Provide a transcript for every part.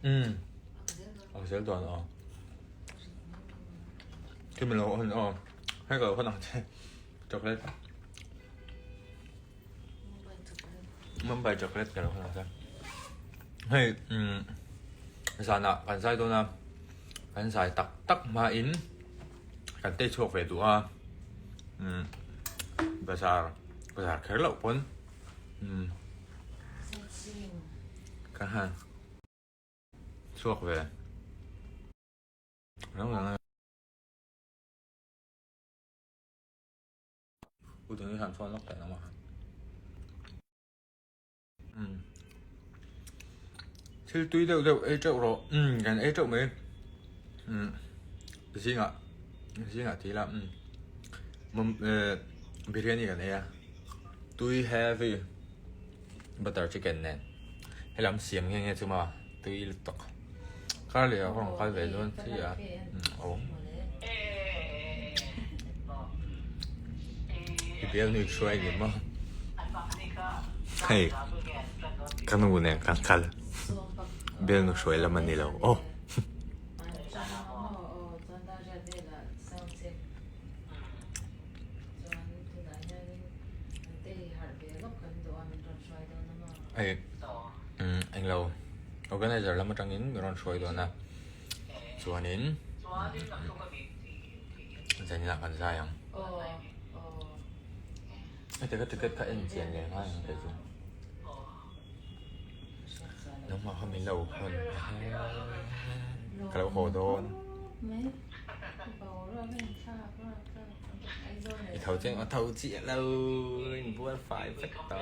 Umm a zel dawn aw. Khi min lo hawn aw. Hei ka lo hawn ang che chocolate. Mumbai chocolate ka lo hawn ang che. Hei umm zanah kan zai dawn a kan zai tak tak hmain kan tei chhuak ve duh a umm bazar bazar kher loh pawn umm ka han chhuak ve rang rang a. U Dani han phone lawk teh ang a. Umm thil tui deuh deuh ei teuh rawh umm kan ei teuh mai umm zingah zingah ti ila umm mum eh biryani kan ei a tui heavy butter chicken nen helam siam nge nge chu maw tui lutuk kar leh ah rawn kal ve dawn chi a umm awm i bial nui hruai ni maw hei ka nu nen kan kal bial nu hruai lam a ni lo aw. Hei umm englo organizer lam atangin min rawn hruai dawn a chuanin zanin ah kan zai ang heti ka ticket kha en chian leh nghal ang kei chu nangmah kha min lo hawn ka lo haw dawn. I tho chiang a tho chiah lo in bual fai vek ta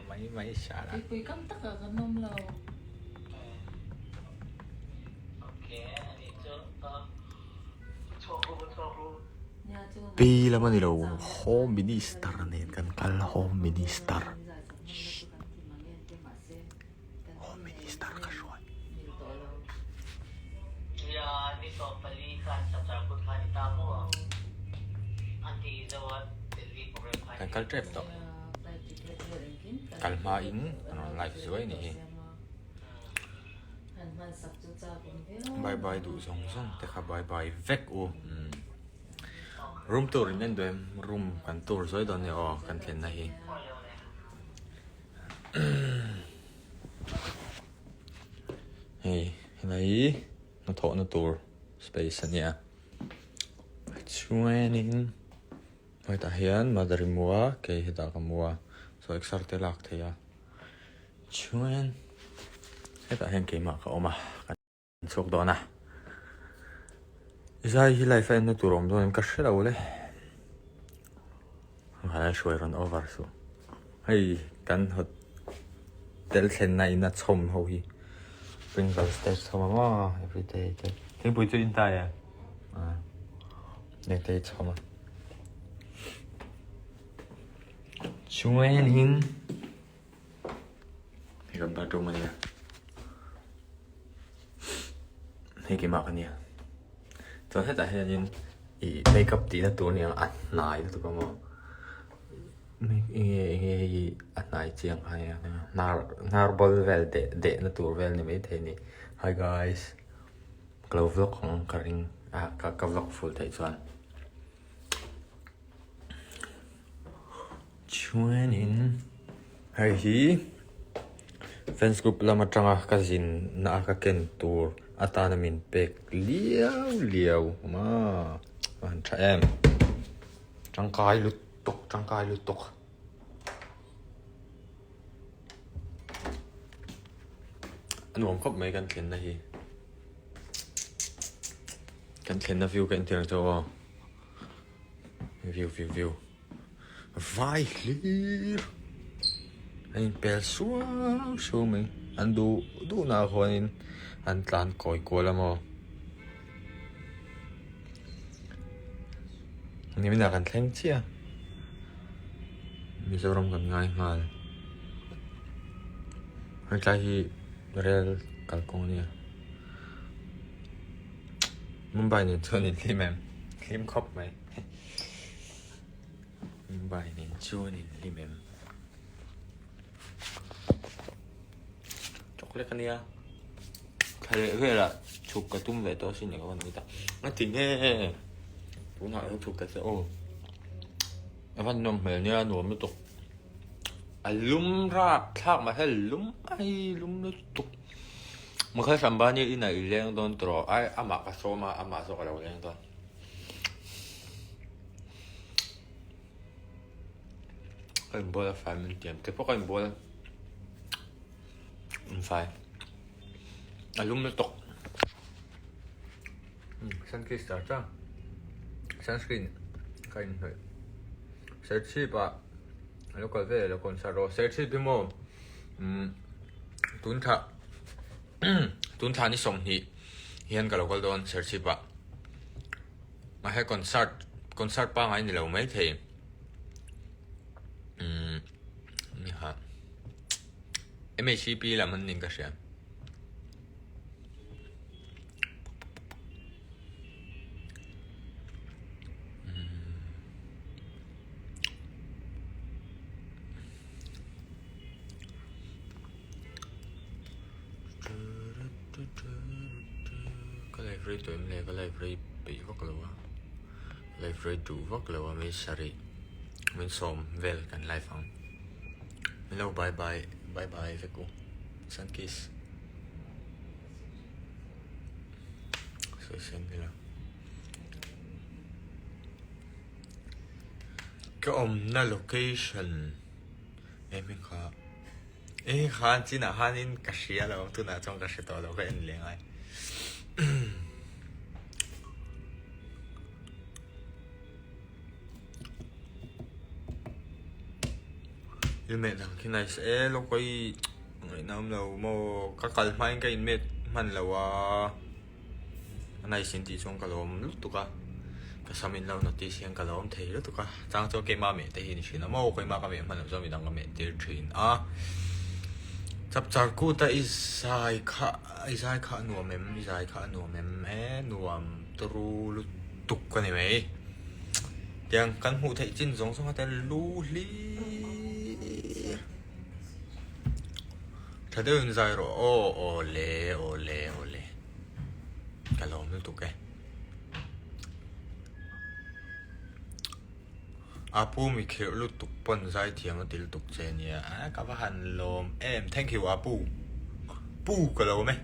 mai mai sha la. Pui kam tak ah kan awm lo. Pi lam a ni lo Home Minister nen kan kal Home Minister Home Minister ka hruai. Kan kal tep tawh. Kal hma in an rawn live zuai a nih hi. Bye bye duh zawng zawng te kha bye bye vek u. Room tour in en duh em? Room kan tour zuai dawn nia aw kan thlenna hi. Hei helai hi hnathawhna tur space a nia chuanin hetah hian mother i mu a kei hetah ka mu a saw exer te lak theih a chuan hetah hian keimah ka awm a. Chhuak dawn a. Zai hi live a enna tur awm dawn em ka hre lo le. Vanlai hruai rawn over suh. Hei kan hotel thlenna in a chhawm ho hi. Pringles te chhawm a maw everyday te. Thingpui chu in ta e. Neng te chhawm a. Chuanin Hei kan bathroom a nia. Hei keimah ka nia. Chuan hetah hianin ih makeup tihna tur nia a hnai lutuk a maw. Enge enge hei a hnai chiang kha nia hnar hnar bawl vel deh dehna tur vel ni maithei a ni. Hi guys ka lo vlog ang ka ring a ka vlog full theih chuan. Chuanin hei hi fans group lam atanga ka zin na a ka ken tur atana min pek liau liau awm a a han tha em tangkai lutuk tangkai lutuk. A nuam khawp mai kan thlenna hi kan thlenna view ka entir ang chu aw view view view vai hlir a inpel suau suau mai an duh duh na ah khuanin an tlan kawi kual a maw nimin ah kan thleng chiah a Mizoram kan ngai nghal hetlai hi rel kalkawng a nia Mumbai nen chuan in hlim em hlim khawp mai. Mumbai nen chuan in hlim em? Chocolate a nia. Thla leh velah chhuk ka tum ve tawh asin ka va nui ta. A ti nge tunah lo chhuk ta che aw. A van nawm hmel nia nuam lutuk. A lum rap thlak mahse lum ai lum lutuk. Mukesh Ambani inah i leng dawn tawh ai amah ka sawm a amah zawk a lo leng dawn. Ka inbual a fai min tiam te pawh ka inbual a fai a lum lutuk sunkist char char sunscreen ka inhnawih serchhip ah a lo kal vel a lo concert aw serchhip hi maw umm tun thla tun thla ni 20 hian ka lo kal dawn serchhip ah. Mahse concert concert pangngai ni lo mai thei umm ni ha MHCP lam an ning ka hria. Ka live rei tawh em le ka live rei peih vak lo a live rei duh vak lo a mi sarih min sawm vel kan live ang min lo bye bye bye bye vek u sun kiss sawi sen ila ka awmna location em hi kha. E khan chinah khanin ka hria lo tunah chuan ka hre tawh lo ka en leh ngai. I meh dang khi nice e lawk i ngaihna awm lo maw ka kal hmain ka inmet hman lo a. A nice in tih chuan ka lawm lutuk a, ka sam in lo notice hian ka lawm thei lutuk a, chang chuan keimah meh te hi ni thin a maw, keimah ka meh hman loh chuan midang ka meh tir thin a, chapchar kut a i zai kha i zai kha a nuam em i zai kha a nuam em e nuam turu lutuk a ni mai, tiang kan hmuh theih chin zawng zawng a te lu hlir. Tha deuhin zai rawh aw aw le aw le aw le ka lawm lutuk e. Apu mi khirh lutuk pawn zai thiam a ti lutuk che nia a ka va han lawm em thank you Apu pu ka lawm e.